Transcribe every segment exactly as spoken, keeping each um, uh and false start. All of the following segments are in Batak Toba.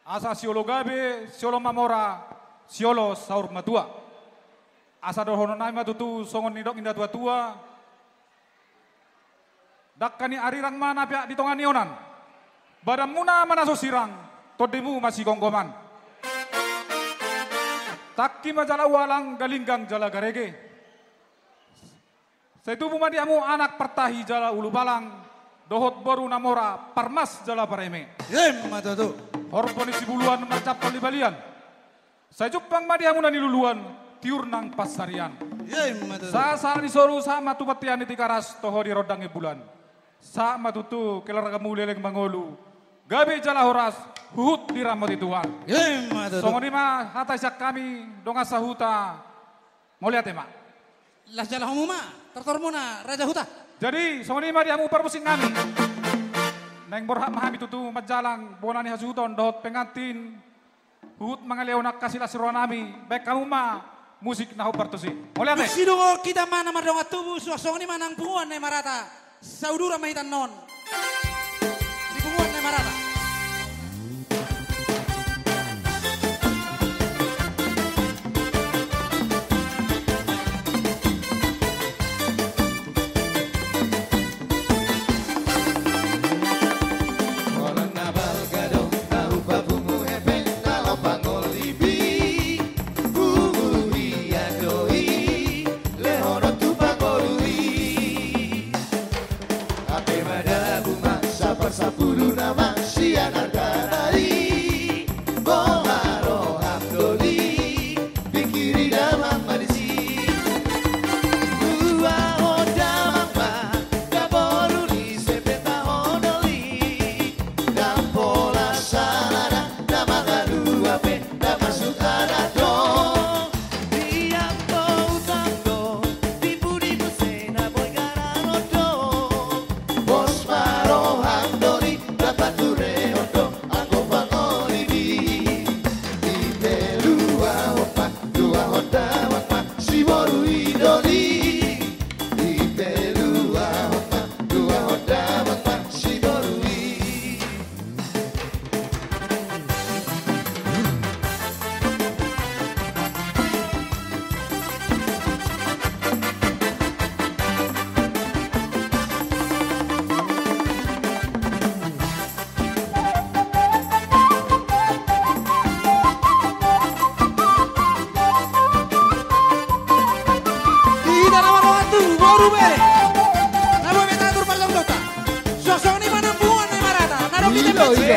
Asa siolo gabe, siolo mamora, siolo saur matua. Asa dohononnami ma tutu songon nidok ni natuatua. Dangka ni arirang ma na peak di tonga ni onan. Badanmuna ma na so sirang, tondimu ma sigomgoman. Tangki ma jala ualang, galinggang jala garege. Sai tubu ma di hamu anak partahi jala ulubalang, dohot boru na mora parmas jala pareme. Ima tutu. Horbo ni sibuluan marcampal di balian. Sai jumpang ma di hamu na niluluan, tiur nang pansarian. Ima tutu. Sahat-sahat ni solu sahat ma tu bontean ni Tigaras, toho di rondang ni bulan. Sahat ma tutu keluargamu leleng mangolu, gabe jala horas, huhut diramoti Tuhan. Ima tutu. Songon i ma hata sian hami dongan sahuta. Mauliate ma. Las jala hamu ma, tortormuna raja huta. Jadi songon i ma di hamu parmusik nami. Naeng borhat ma hami tutu manjalang bona ni hasuhuton dohot pengantin. Huhut mangalehon angka silas roha nami, baen hamu ma musik na hombar tusi. Mauliate. Dung sidung on hita ma na mardongan tubu, suang songon i ma nang punguan na i marata. Saudara ma hita annon. Di punguan na i marata. Holan na balga do, na hupapungu hepeng, na laho pangolipi. Pungu ia do i, lehonon tu pangolu i. Hape ma dabu ma, sapar sampulu nama sian argana i. Boha roham doli, pingkiri damang ma disi. Luahon damang ma, da boru ni sempeta ho doli. Ndang pola sala na mangalua pe, na masuk adat do. Di angka utang do, di pudi muse na boi garanon do. Pos ma roham doli, ndang paturehon do anggo pangolipi. Dipe luahon ma, luahon damang ma, si boru i doli. Dipe luahon ma, luahon damang ma, si boru i. Di hita na mardongan tubu, boru bere. Na boi ma hita atur parsaudonta. Songon i ma nang punguan na i marata. Na dong hita. Ilo, ilo.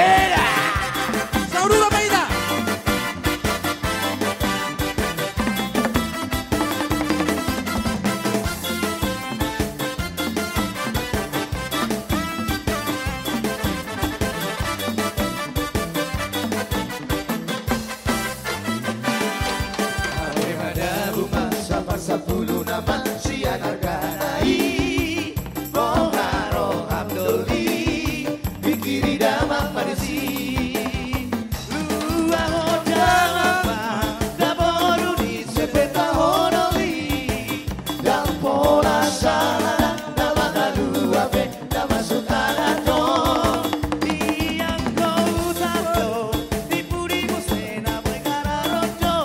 Saudara ma hita. Hape ma dabu ma, sapar sampulu nama sian argana i. Boha roham doli, pingkiri damang ma disi. Luahon damang ma, da boru ni sempeta ho doli. Ndang pola sala na mangalua pe, na masuk adat do. Di angka utang do, di pudi muse na boi garanon do.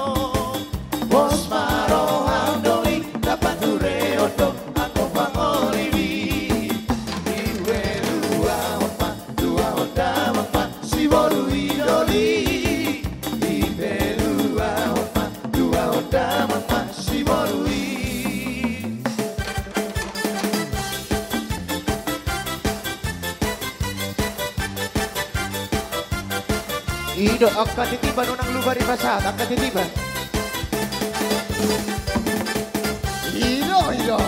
Pos ma roham doli, ndang paturehon do anggo pangolipi. Dipe luahon ma, luahon damang ma, si boru i doli. Dipe luahon ma, luahon damang ma, si boru i. I do angka titipan, unang lupa dipasahat angka titipan. I do, i do.